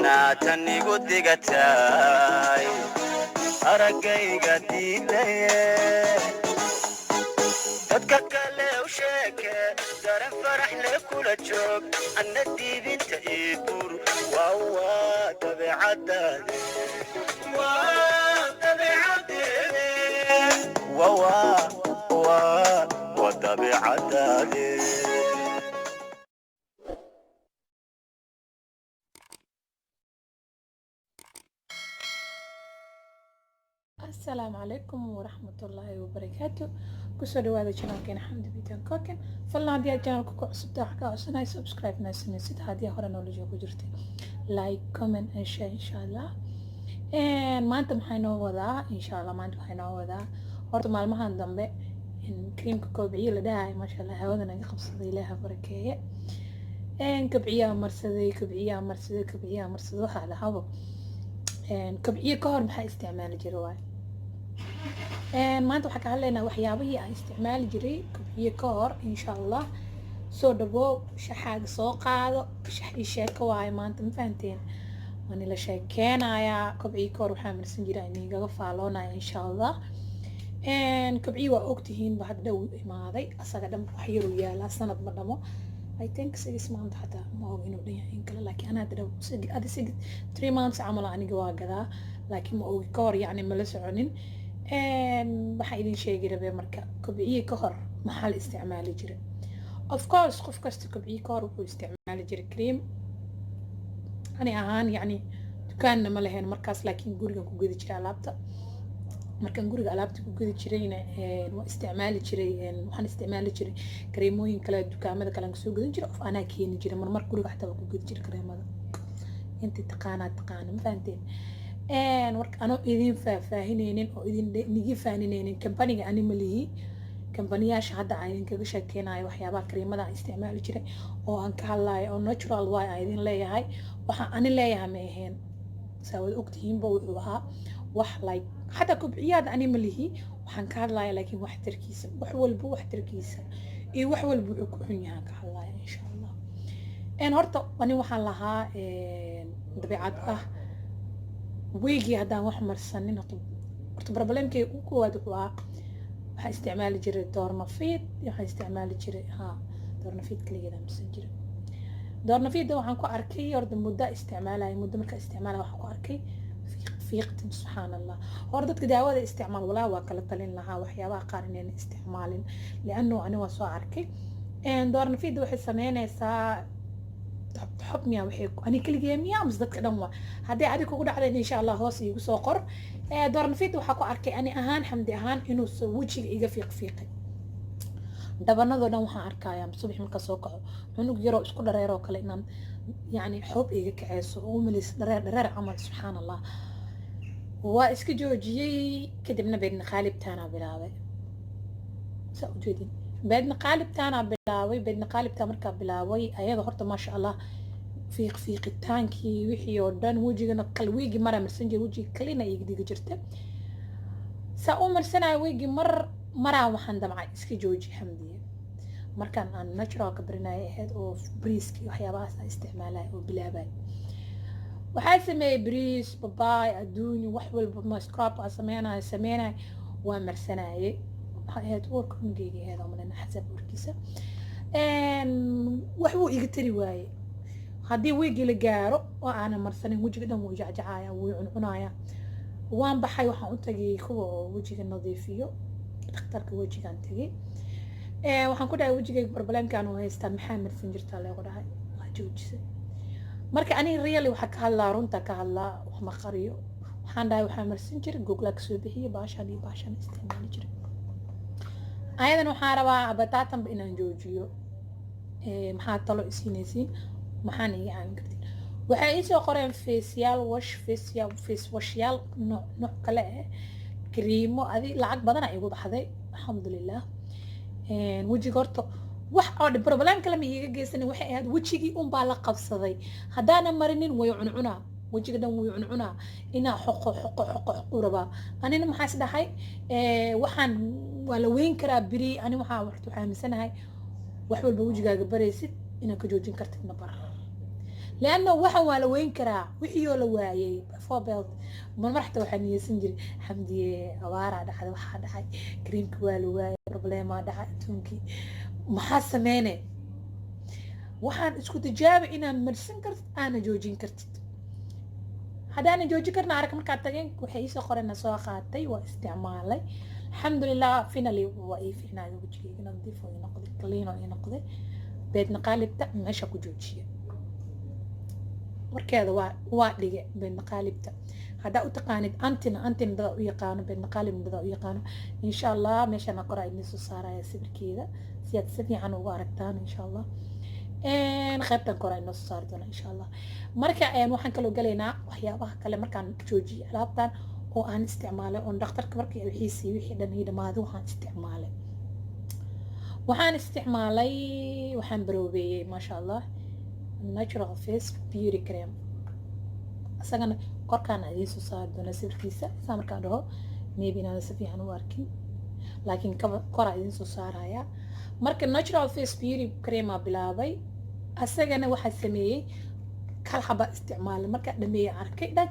Naatan igu digatay, araggayga diidaye, dadka kale u sheeke, daren farax le kula joog, anna diibinta ii gur. Waa dabeecadaade, waa dabeecadeede, waa dabeecadaade. Asalaamu calaykum waraxmatullaahi wabarakaatu. Kusoo dhawaada channelkeena Xamdi Bitan Cooking. Fadlan haddii aad channelka ku cusubtahay, waxaa kaa codsanahay subscribe na sameysid. Haddii hore knowledge ku jirtay, like, comment and share, insha Allah. Maanta maxaa inoo wadaa insha Allah? Maanta waxaa inoo wadaa, horta maalmahan dambe creamka Kobciye la dhahayo, maasha Allah, hawada naga qabsaday, Ilaaha barakeeye. Kobciyaa marsaday, kobciyaa marsaday, kobciyaa marsaday. Waxaa dhahabo Kobciye ka hor maxaa isticmaali jiray waay. Maanta waxaa ka hadlaynaa waxyaabihii aan isticmaali jiray Kobciye ka hor, insha Allah. Soo dhawoow, shaxaaga soo qaado, shax ii sheeko waaye maanta, ma fahanteen? Waan ila sheekeenayaa Kobciye ka hor waxaa marsan jiray, inigaga faaloonaya, insha Allah. Kobciye waa ogtihiin ba, hadda dhow imaaday asaga dhan, wax yaruu yaalaa, sanad ma dhamo, I think 6 months xataa ma og inuu dhan yahay in kale, laakiin anaa hadda dhow adi 6, 3 months camal aniga waa gadaa, laakiin ma ogi ka hor, yacni mala soconin. Waxaa idin sheegi rabee marka, Kobciye ka hor maxaa la isticmaali jiray? Of course, qof kasta Kobciye ka hor wuxuu isticmaali jiray cream. Ani ahaan, yacni dukaanna ma lahayn markaas, laakiin gurigan ku gedi jiray alaabta. Markaan guriga alaabta ku gedi jirayna, waa isticmaali jiray, waxaan isticmaali jiray kareemooyin kale, dukaamada kale aan kasoo gadan jiray, of anaa keeni jiray. Marmar guriga xataa waa ku gedi jiray kareemada. Intii taqaanaa taqaana, ma fahanteen? Warka anoo idin faahfaahinaynin oo idin nigi faaninaynin kambaniga, ani ma lihi kambaniyaasha hadda aan idinkaga sheekeynayo waxyaabaha kareemada aan isticmaali jiray oo aan ka hadlayo oo natural waay aan idin leeyahay. Waxaan ani leeyahay ma ahayn, saa wada ogtihiinba. Wuxuu ahaa wax like xataa Kobciyaad ani ma lihi waxaan ka hadlaya, laakiin waxtarkiisa, wax walba waxtarkiisa iyo wax walba wuxuu ku xun yahay ka hadlaya, insha Allah. Horta ani waxaan lahaa dabeecad ah weygii haddaan wax marsanin. Horta problemkay ugu koowaad wuxuu ahaa, waxaan isticmaali jiray doornafiid. Waxaan isticmaali jiray, ha, doornafiid kaligeed marsan jiray. Doornafiidda waxaan ku arkay, horta muddo isticmaalaya, muddo markaa isticmaalaya waxaan ku arkay fiiqtin, subxaan Allah. Hor dadka daawada isticmaal walaa waa kala talin lahaa waxyaabaha qaar inayna isticmaalin, lianno ani waa soo arkay doornafiidda waxay sameynaysaa xob miya. Waxay ani keligee miya mise dadka dhan waa? Haddii adig kugu dhacday, insha Allah hoos iigu soo qor. Doornafiidda waxaa ku arkay ani ahaan, Xamdi ahaan, inuu wejiga iga fiiq fiiqay, dhabanadoo dhan. Waxaan arkayaa subax markaa soo kaco cunug yaroo isku dhareeroo kale inaan, yacni xoob iga kaceyso oo umalaysa dhareer dhareer camal, subxaan Allah. Waa iska joojiyey. Kadibna beedna qaalibtaanaa bilaabay, saa ujeedin, beedna qaalibtaanaa bilaabay. Beedna qaalibtaa markaa bilaabay ayada, horta maasha Allah, fiiq fiiqitaankii wixii oo dhan wejigana qal weegi maraa marsan jiray, wejiga kalina iga dhigi jirta. Saa u marsanaya weegi mar maraa, waxaan damcay iska jooji Xamdiye. Markaan aan naturalka barinaya ahayd oo briiski waxyaabahaas aan isticmaalaya oo bilaabay, waxaa sameeyey briis, babaay, adduunyo, wax walba ma scrub aan sameynaya, waa marsanayay. Waxay ahayd uurka cunugeyga ahayd oo malena xasab uurkiisa, wax wuu iga tari waaye. Haddii wiigii la gaaro oo aanan marsanin, wejiga dhan wuu jacjacaya, wuu cuncunaya. Waan baxay, waxaan u tagay kuwa oo wejiga nadiifiyo, dhakhtarka wejigaan tegay. Waxaan ku dhahay, wejigayga problemkan uu haystaa, maxaa marsan jirtaa? Leegu dhahay, waa joojisay. Marka aniga really waxaa ka hadlaa, runta ka hadlaa, wax ma qariyo. Waxaan dhahay, waxaa marsan jiray, googlaa kasoo bixiyay, baashaan iyo baashaan isticmaali jiray. Ayadan waxaan rabaa abataatanba inaan joojiyo. Maxaa talo isiinaysiin? Maxaan iga caawin kartiin? Waxay iisoo qoreen facial wash, facial face washyaal nooc nooc kale ah, kariimo, adi lacag badana igu baxday, alxamdulilah. Wejiga horta wax oo dhib problem kale ma iiga geysanin. Waxay ahayd wejigii unbaa la qabsaday, haddaana marinin way cuncunaa, wejiga dhan way cuncunaa, inaa xoqo xoqo xoqo xoqo rabaa. Anina maxaa is dhahay? Waxaan waa la weyn karaa beri. Ani waxaa horta waxaa aaminsanahay wax walba wejigaaga baraysid inaad ka joojin kartid na bar. Lianna waxan waa la weyn karaa. Wixii oo la waayay four belt marmar xataa waxaa niyeysan jiray, Xamdiye, abaaraa dhacday, waxaa dhacay kareemki waa la waayay, problem-aa dhacay adduunkii, maxaa sameyne? Waxaan isku tijaabi inaad marsan kartid, aana joojin kartid. Haddaana joojin karna arag markaad tageen, waxay iisoo qorena soo qaatay, waa isticmaalay. Alxamdulilah, finally waa ii fiicnaaday, wejigayga nadiif oo ii noqday, clean oo ii noqday. Beedna qaalibta meesha ku joojiya, warkeeda waa dhige. Beedna qaalibta haddaa u taqaanid antina, antina dadaa u yaqaano, beedna qaalibna dadaa u yaqaano. Insha Allah meeshana qoraa idin soo saaraya sawirkeeda si aad si fiican ugu aragtaan. Insha Allah qaybtan koraa inoo soo saari doona, insha Allah. Marka waxaan kaloo galaynaa waxyaabaha kale. Markaan joojiyay alaabtan oo aan isticmaalay, oon dhakhtarka markii wixiisii wixii dhan ii dhamaaday, waxaan isticmaalay, waxaan baroobeeyey, maasha Allah, Natural Face Beauty Cream. Isagana korkaan idiin soo saari doona sawirkiisa. Saa markaan dhaho, maybe inaadan si fiican u arkin, laakiin koraa idiin soo saaraya. Marka Natural Face Beauty Cream aa bilaabay. Asagana waxaa sameeyey kal xaba isticmaalay. Markaa dhameeyey, arkay dhag,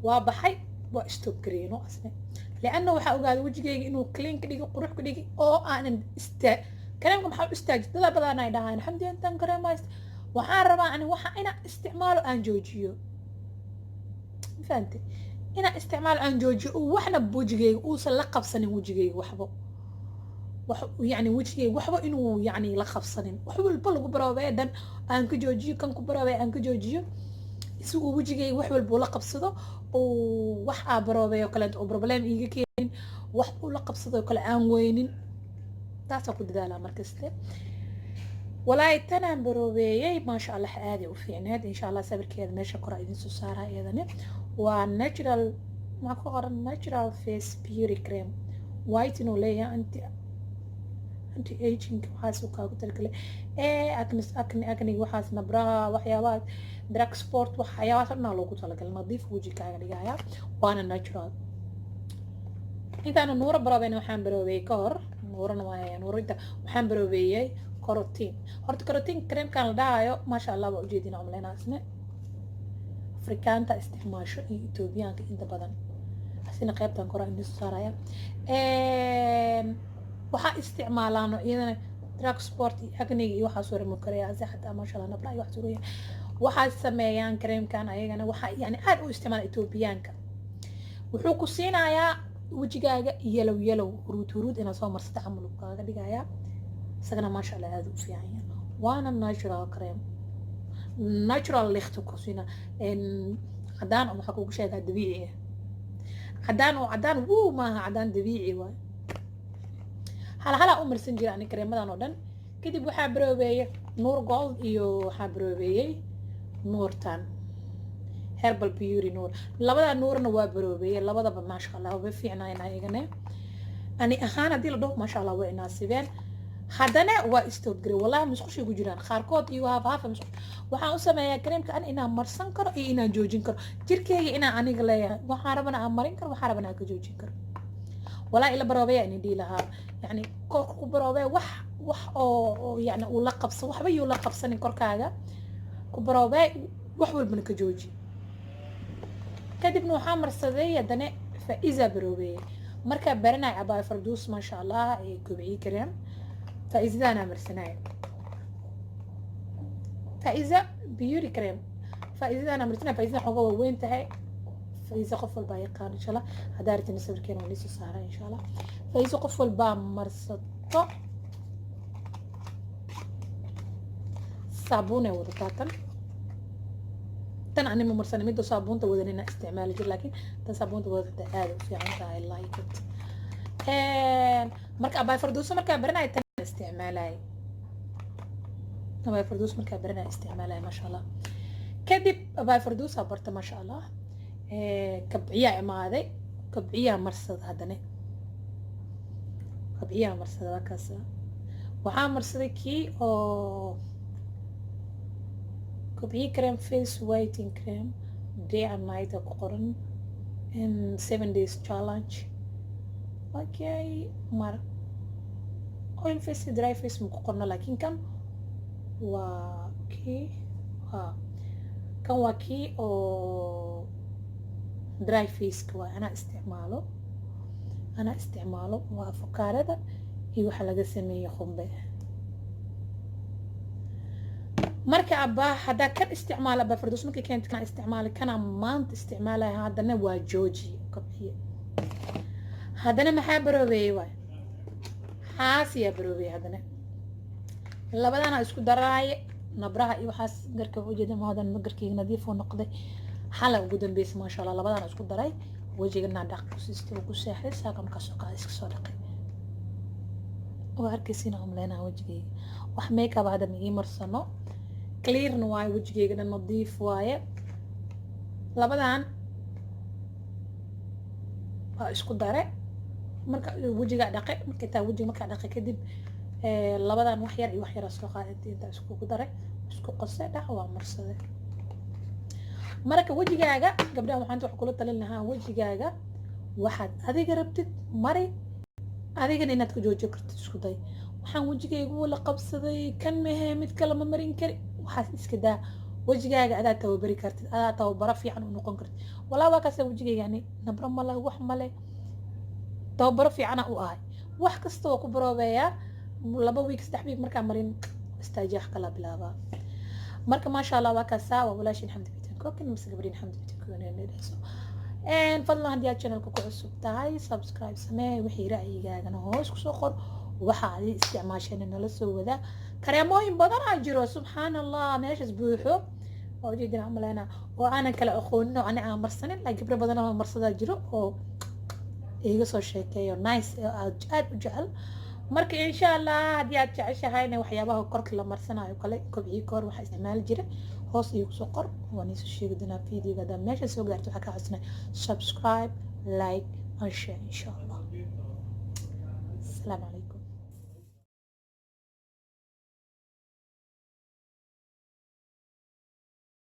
waa baxay, waa stop gareeno asne, lianna waxaa ogaaday wejigayga inuu clean ka dhigi, qurux ka dhigi, oo aanan istaa kareemka. Maxaa u istaaji? Dada badan ay dhahaan, "Xamdi, intaan kareem hayst." Waxaan rabaa ani waxa inaan isticmaalo aan joojiyo, ma fahantay? Inaan isticmaalo aan joojiyo oo waxna wejigayga uusan la qabsanin, wejigayga waxba wax yani wejigayga waxba inuu yani la qabsanin. Wax walba lagu baroobeeya dhan aan ka joojiyo, kan ku baroobeeya aan ka joojiyo, isagoo wejigayga wax walba ula qabsado, oo wax aa baroobeeyo kaleeto oo problem iiga keenin, wax uu la qabsado kale aan weynin. Taasaa ku dadaalaa markaste. Walaahi tanaan baroobeeyey, maasha Allah, aaday u fiicneed. Insha Allah sawirkeeda meesha kora idin soo saaraa. Iyadani waa natural, maxaa ku qoran? Natural Face Beauty Cream white inuu leeyahay, anti aging waxaas uu kaagu talagalay, ee acne, acne, acne waxaas, nabraha, waxyaabahaas, dark spot, waxyaabahaas dhan loogu talagalay, nadiif weji kaaga dhigaya, waana natural. Intaana Nuuro baroobeyn, waxaan baroobeeyey ka hor Nuurana, waa Nuuro. Inta waxaan baroobeeyey Korotiin. Horta Korotiin creamkan la dhahayo, maasha Allah, waa ujeedina umaleynaa. Isne Afrikaanta isticmaasho iyo Etoobiyaanka inta badan. Asina qaybtan kora idin soo saaraya. Waxaa isticmaalaan iyadana dark spot iyo acne-ga iyo waxaas remove karaya asi xataa, maasha Allah, nabra iyo wax suuraya waxaa sameeyaan creamkan. Ayagana waxaa yani aad u isticmaala Etoobiyaanka. Wuxuu ku siinayaa wejigaaga yellow yellow, huruud huruud inaad soo marsata camal uu kaaga dhigayaa. Isagana maasha Allah, aad u fiican yahay, waana natural cream, natural likhta ku siina cadaan oo waxaa kugu sheegaa dabiici ah, cadaan oo cadaan wuu maaha, cadaan dabiici waay. Hal halaa u marsan jira ani kareemadan oo dhan. Kadib waxaa baroobeeyey Nuur Gold iyo waxaa baroobeeyey Nuurtan Herbal Beauty Nuur. Labada nuurna waa baroobeeyey, labadaba maasha Allah, way fiicnaayeen. Ayagane ani ahaan haddii la dhaho, maasha Allah, way inaasibeen. Haddana waa stop garay. Wallahi musqushay ku jiraan qaarkood iyo haaf haafa musqush. Waxaan u sameeyaa kareemka an inaan marsan karo iyo inaan joojin karo, jirkeyga inaan aniga leeyahay. Waxaan rabana aan marin karo, waxaan rabana aan ka joojin karo. Walaa ila baroobeya ini dhihi lahaa, yani korka ku baroobee, wax oo yani uu la qabsan, waxba yuu la qabsanin. Korkaaga ku baroobee, wax walbana ka jooji. Kadibna waxaa marsaday haddana Faiza baroobeeye. Markaa baranay abaay Farduus, maasha Allah, ee kobciyi kareem Faaizadaanaa marsanaya, Faiza Beauty Cream Faaizadaanaa marsanaya. Faizada xooga waa weyn tahay. Faiza qof walbaa yaqaan, insha Allah. Haddaa rabtina sawirkeena waa liisoo saara, insha Allah. Faiza qof walbaa marsato. Saabuunay wadataa tan. Tan ani ma marsana, midda saabuunta wadanina isticmaali jir, laakiin tan saabuunta wadata aad u fiican tahay. I like it. Marka abaay Farduuso markaa baranaya tan isticmaalay, abaay Farduus markaa baranaya isticmaalaya, maasha Allah. Kadib abaay Farduusaa barta, maasha Allah. Kabciyaa imaaday, kabciyaa marsada. Haddana kabciyaa marsada, waa kaas. Waxaa marsaday kii oo kobciye cream, face whitening cream, day and night ku qoran in 7 days challenge. Okay, mar oil face, dry face ma ku qorno, laakiin kan waa kii ha. Kan waa kii oo dry faceka waa, anaa isticmaalo, anaa isticmaalo. Waa afokaarada iyo waxa laga sameeyey qumbe. Marka abbaa, haddaa kan isticmaala, abbaa Fardoos markay keenta kana isticmaalay, kana maanta isticmaalaya. Haddana waa joojiye, kobciye. Haddana maxaa baroobeeyey? Waay xaasiyaa baroobeeyey. Haddana labadana isku daraaye nabraha iyo waxaas garka ujeeda. Mahadan garkeyga nadiif uu noqday xalay ugu dambeysay, maasha Allah. Labadana isku daray, wejigana dhaq ku siistay oo ku seexday. Saaka markaa soo qaada, iska soo dhaqay. Waa arkaysiina umleynaa wejigeyga wax makeup hadda ma ii marsano, clearna waaye, wejigeyga dhan nadiif waaye. Labadan waa isku dare. Marka wejigaa dhaqe, marka intaa wejiga markaa dhaqe kadib, labadan wax yar iyo wax yara soo qaaday, intaa iskugu dare, isku qose, dhac waa marsaday. Marka wejigaaga, gabdhaha, waxaan wax kula talin lahaa: wejigaaga waxaad adiga rabtid mari, adigana inaad ku joojin kartid isku day. Waxaan wejigaygu la qabsaday kan mehe, mid kale ma marin kari, waxaas iska daa. Wejigaaga adaa tababari kartid, adaa tababaro fiican u noqon kartid. Walaa waa kaasa wejigayga yani nabro male, wax male, tababaro fiicana u ahay. Wax kasta waa ku baroobeeyaa. 2 week, 3 week markaa marin, istaajiya, wax kala bilaabaa. Marka maasha Allah, waa kaasaa. Waa walaashin Xamdi Bitan Cooking, mise gabadhin Xamdi Bitan Cooking. Fadlan haddii aad channelka ku cusub tahay, subscribe samee. Wixii ra'yigaagana hoos kusoo qor. Waxa aad isticmaasheen nala soo wadaa. Kareemooyin badan aa jiro, subxaan Allah, meeshaas buuxo waa ujeedina umaleynaa oo aanan kala aqoonin oo ani aan marsanin, laakiin gabdho badan oo marsadaa jiro oo iga soo sheekeeyo, nice oo aad aad u jecel. Marka insha Allah, haddii aad jeceshahayna waxyaabaha korka la marsanayo kale, kobcii kor waxaa isticmaali jira, hoos iigu soo qor, waan iisoo sheegi doonaa. Videoga haddaa meesha soo gaarto, waxaa kaa codsanaya subscribe, like and share, insha Allah. Asalaamu calaykum.